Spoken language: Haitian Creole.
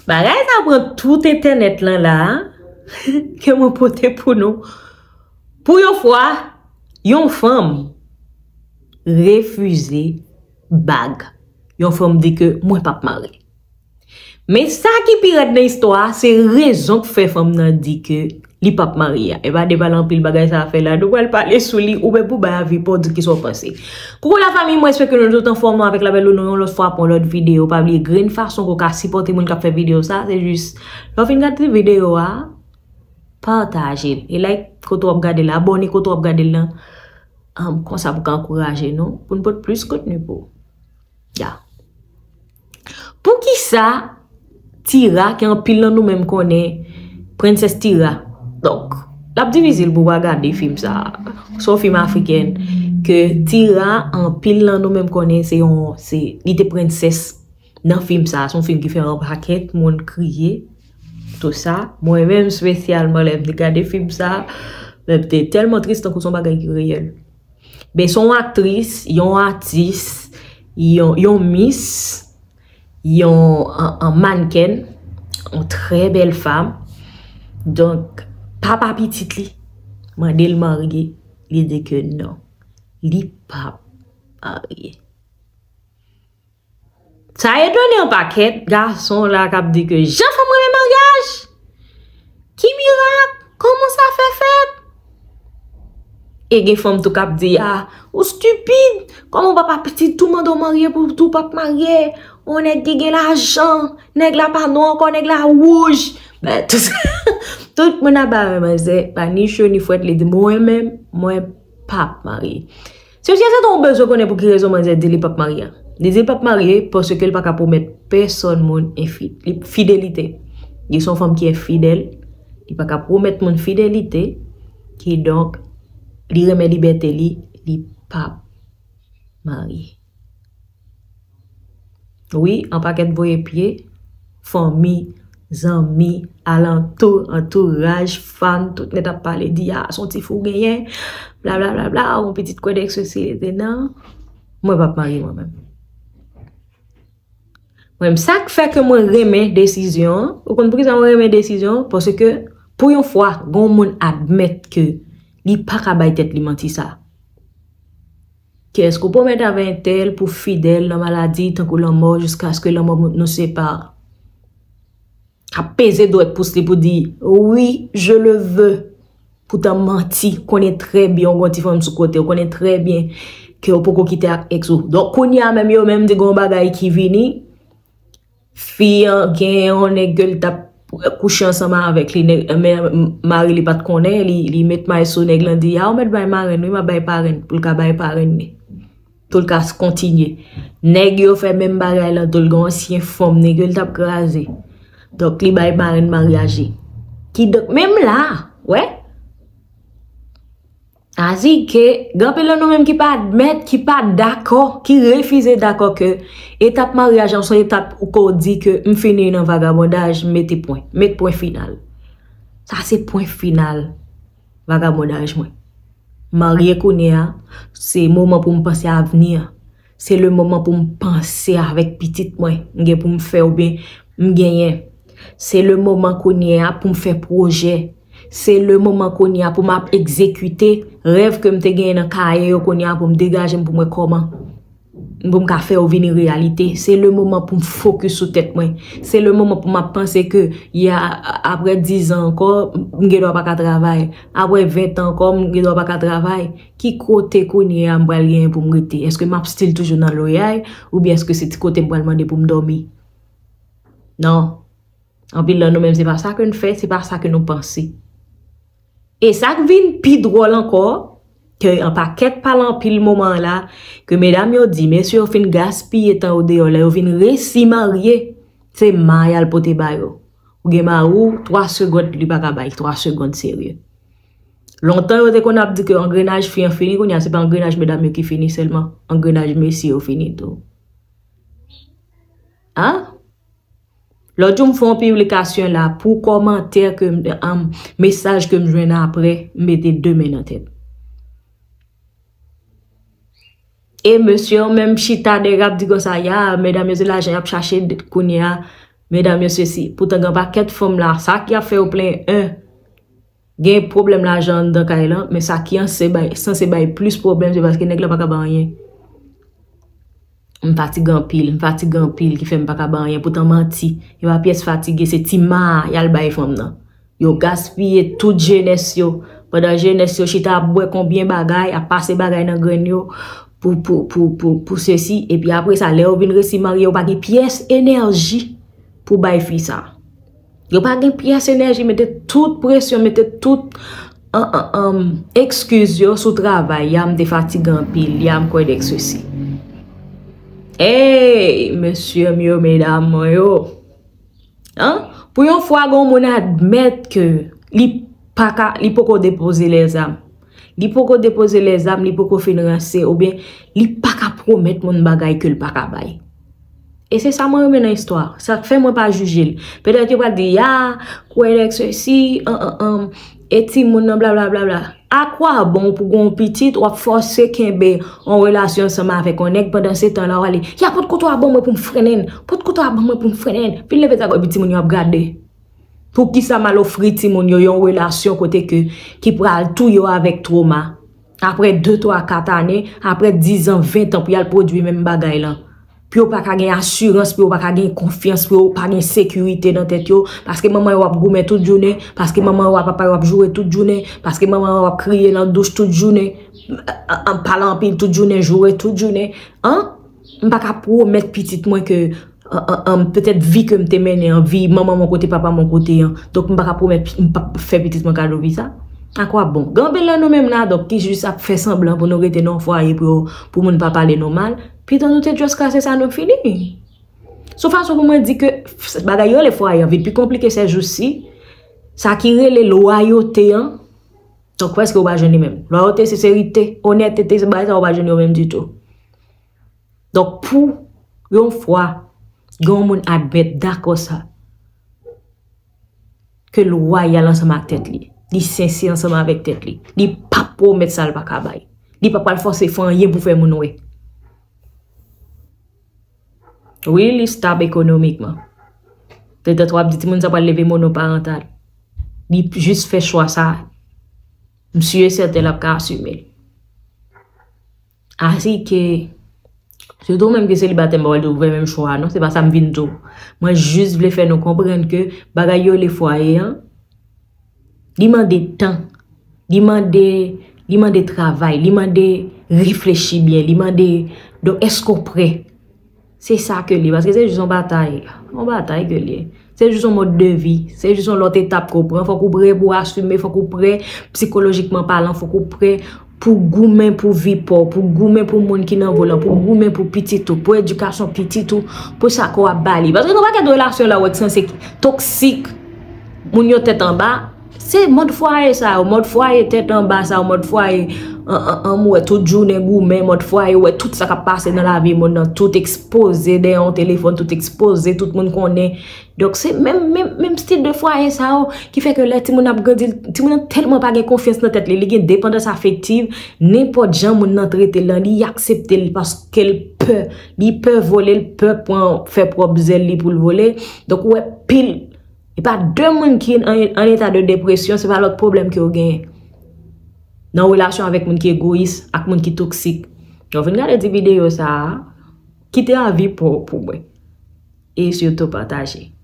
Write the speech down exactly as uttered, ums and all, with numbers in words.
Bagay sa pran tout entènèt lan la, ke mwen pote pou nou. Pou yon fwa, yon fanm refize bag. Yon fanm di ke mwen p ap mare. Men sa ki pi rèd nan istwa a, se rezon k fè fanm nan di ke li p ap marye a. E pa de pale anpil bagay sa a fè la. Nou pral pale sou li, ou menm pou bay avi pa w, di kisa w panse. Koukou lafanmi, mwen espere ke nou tout anfòm, nou avèk labèl ou nou yon lòt fwa pou yon lòt videyo. Pa bliye grenn fason ke w ka sipòte moun k ap fè videyo sa, se jis lè w fin gade videyo a, pataje l. E like kote w ap gade l, abòne kote w ap gade l lan. Am, konsa pou ka ankouraje nou, pou n pote plis kontni pou ou. Ya. Poukisa Tira, ke anpil nan nou menm konnen, Prensès Tira. Donk, l ap difisil pou w pa gade fim sa. Se yon fim afriken, ke Tira, anpil nan nou menm konnen, se yon, se, li te prensès nan fim sa. Se yon fim ki fè yon pakèt moun kriye, tou sa. Mwen menm, espesyalman, lè m te gade fim sa, lè m te tèlman tris, tankou se yon bagay ki reyèl. Ben, se yon aktris, yon atis, yon, yon mis, yon, an, an mannken, yon trè bèl fanm. Donk, papa pitit li mande l marye, li di ke non, li p ap marye. Sa etone yon pakèt gason la k ap di ke jan fanm renmen maryaj! Ki mirak! Kòman sa fè fèt? E gen fanm tou k ap di, a, ou stipid! Kòman papa pitit ou mande w marye pou tou p ap marye? On nèg ki gen lajan, nèg la pa nwa ankò, nèg la wouj! Ben, tout, tout moun ap bay manzè, pa ni cho ni fwèt, li di, mwen menm, mwen p ap marye. Se yon sèten ou bezwen konnen pou ki rezon manzè di li p ap marye a. Li di li p ap marye paske li pa ka pwomèt pèsonn moun enfi-, li, fidelite. Li se yon fanm ki enfidèl, li pa ka pwomèt moun fidelite, kidonk, li renmen libète li, li p ap marye. Wi, an pakèt voye pye, fanmi, zanmi, alantou, antouraj, fan, tout nèt ap pale, di, a, se yon ti fi w genyen, bla, bla, bla, bla, yon pitit kwè dèk sesi li te nan. Mwen p ap marye mwen menm. Mwen menm, sa k fè ke mwen renmen desizyon an, ou konn poukisa mwen renmen desizyon an? Paske, pou yon fwa, gen yon moun admèt ke li pa ka bay tèt li manti sa. Ke èske w pwomèt avè entèl pou fidèl nan maladi tankou lanmò, jiskaske lanmò nou separe? Ap peze dwèt pous li pou di, oui, je le veux. Poutan manti, konnen trè byen w gon ti fanm sou kote, w konnen trè byen ke w poko kite ak èks ou. Donk, kounye a menm yo menm di gon bagay ki vini, fi an gen yon nèg ke l t ap kouche ansanm avèk li, nèg, men mari li pa t konnen, li, li met may sou nèg lan, di, a, ou mèt bay marenn wi, m ap bay parenn, pou l ka bay parenn li. Pou l ka kontinye. Nèg yo fè menm bagay lan tou, l gen yon ansyen fanm, nèg yo l t ap kraze. Donk, li bay marenn maryaj li. Kidonk, menm la, wè, Azi ke gen anpil nan nou menm ki pa admèt, ki pa dakò, ki refize dakò ke etap maryaj lan se yon etap ou ko di ke m fini nan vagabondaj, m mete pwen, met pwen final. Sa se pwen final vagabondaj mwen. M marye kounye a, se moman pou m panse avni an. Se le moman pou m panse avèk pitit mwen, m gen pou m fè oubyen m genyen. Se le moman kounye a pou m fè pwojè. Se le moman kounye a pou m ap egzekite rèv ke m te genyen nan kaye yo kounye a pou m degaje m pou m wè kòman pou m ka fè yo vini reyalite. Se le moman pou m fokis sou tèt mwen. Se le moman pou m ap panse ke, ya, apre diz an ankò, m gen dwa pa ka travay. Apre ven an ankò, m gen dwa pa ka travay. Ki kote kounye a m pral genyen pou m rete? Èske m ap still toujou nan loyay? Oubyen èske se ti kote m pral mande pou m dòmi? Non. Anpil nan nou menm, se pa sa ke n fè, se pa sa ke nou panse. E sa k vin pi dwòl ankò, ke an pakèt pale anpil moman an la, ke medam yo di, mesye yo fin gaspiye tan yo deyò, lè yo vin resi marye, se may y al pote ba yo. Ou gen mari w, twa segonn, li pa ka bay twa segonn serye. Lontan yo te konn ap di ke angrenaj fi an fini, kounye a se pa angrenaj medam yo ki fini sèlman, angrenaj mesye yo fini tou. An? Lòt jou m fè yon piblikasyon la pou kòmantè ke m, um, mesaj ke m jwenn apre, m mete de men nan tèt. E mesye yo menm chita dèyè ap di konsa, ya, medam yo se lajan y ap chache kounye a, Medam yo sesi, poutan gen pakèt fanm la, sa ki ap fè yo plenyen, en, gen pwoblèm lajan anndan kay lan, men sa ki anse bay, sanse bay plis pwoblèm, se paske nèg la pa ka bay anyen. M fatige anpil, m fatige anpil, ki fè m pa ka bay anyen. Poutan manti, e pa pyès fatige, se ti ma y al bay fanm nan. Yo gaspiye tout jenès yo. Pandan jenès yo chita ap bwè konbyen bagay, ap pase bagay nan grenn yo pou, pou, pou, pou, pou sesi. Epi apre sa, lè yo vin resi marye, yo pa gen pyès enèji pou bay fi sa. Yo pa gen pyès enèji, mete tout presyon, mete tout an, an, an, ekskiz yo sou travay. Ya m te fatige anpil, ya m kwè dèk sesi. Ey, mesye m yo, medam mwen yo. An? Pou yon fwa, gen yon moun admèt ke li pa ka, li poko depoze lèzam. Li poko depoze lèzam, li poko fin ranse, oubyen li pa ka pwomèt moun bagay ke l pa ka bay. E se sa mwen renmen nan istwa. Sa k fè mwen pa jije l. Petèt yo pral di, ya, kwè nèg sesi, an, an, an, e timoun nan, blablabla. Akwabon pou gen yon pitit, w ap fòse kenbe yon relasyon ansanm avèk yon nèg, pandan se tan la, w ale, ya, pot kouto a ban mwen pou m frennen, pot kouto a ban mwen pou m frennen. Vin leve ta gòl, epi timoun yo ap gade. Poukisa m al ofri timoun yo yon relasyon kote ke, ki pral touye yo avèk twoma? Apre de, twa, kat ane, apre diz an, ven an, pou y al pwodui menm bagay lan. Pou yo pa ka gen asirans, pou yo pa ka gen konfyans, pou yo pa gen sekirite nan tèt yo, paske manman yo ap goumen tout jounen, paske manman yo a papa yo ap joure tout jounen, paske manman yo ap kriye nan douch tout jounen, an, an pale anpil tout jounen, joure tout jounen. An? M pa ka pwomèt pitit mwen ke, an, an, an, petèt vi ke m te mennen an, vi manman mwen kote, papa mwen kote an. Donk, m pa ka pwomèt, m pa fè pitit mwen kado vi sa. Akwabon? Gen anpil nan nou menm la, donk, ki jis ap fè sanblan pou nou rete nan yon fwaye pou yo, pou moun pa pale nou mal. Pito nou te just kraze sa, nou fini. Se yon fason pou mwen di ke f-, bagay yo rele fwaye an vin pi konplike sèjousi. Sa ki rele lwayote an, donk, prèske ou pa jwenn li menm. Lwayote, senserite, onètete, se bagay sa ou pa jwenn yo menm ditou. Donk, pou yon fwa, gen yon moun admèt dakò sa, ke l lwayal ansanm ak tèt li, li sensè ansanm avèk tèt li, li p ap pwomèt sa l pa ka bay, li pa pral fòse fè anyen pou fè moun wè. Wi, li stab ekonomikman. Petèt w ap di timoun sa pral leve monoparantal. Li jis fè chwa sa. M si e sèten l ap ka asime l. Asike, sitou ou menm ki selibatè, m pa pral di w fè menm chwa a, non, se pa sa m vin di w. Mwen jis vle fè nou konprann ke bagay yo rele fwaye an, li mande tan, li mande, li mande travay, li mande reflechi byen, li mande, donk, èske w prè? Se sa ke li ye, paske se jis yon batay. Yon batay ke li ye. Se jis yon mòd de vi. Se jis yon lòt etap ke w pran. Fòk ou prè pou w asime, fòk ou prè, sikolojikman palan, fòk ou prè pou goumen pou vi pa w, pou goumen pou moun ki nan vo lan, pou goumen pou pitit ou, pou edikasyon pitit ou, pou sa ke w ap ba li. Paske gen yon pakèt relasyon la ou wè ki sanse toksik, moun yo tèt anba, se mòd fwaye sa yo, mòd fwaye tèt anba sa yo, mòd fwaye an, an, an, m wè tout jounen goumen, mòd fwaye, ou wè tout sa k ap pase nan lavi moun nan, tout ekspoze dèyè yon telefòn, tout ekspoze, tout moun konnen. Donk, se menm, menm, menm stil de fwaye sa yo ki fè ke lè timoun ap grandi, timoun nan tèlman pa gen konfyans nan tèt li, li gen depandans afektiv, nenpòt jan moun nan trete l lan, li aksepte l paske l pè, li pè vole, l pè pran, fè pwòp zèl li pou l vole. Donk, ou wè pil E pa de moun ki an, an eta de depresyon, se pa lòt pwoblèm ke yo genyen. Nan relasyon avèk moun ki egoyis ak moun ki toksik. Lè w fin gade ti videyo sa a, kite avi pa w pou mwen. E sitou pataje.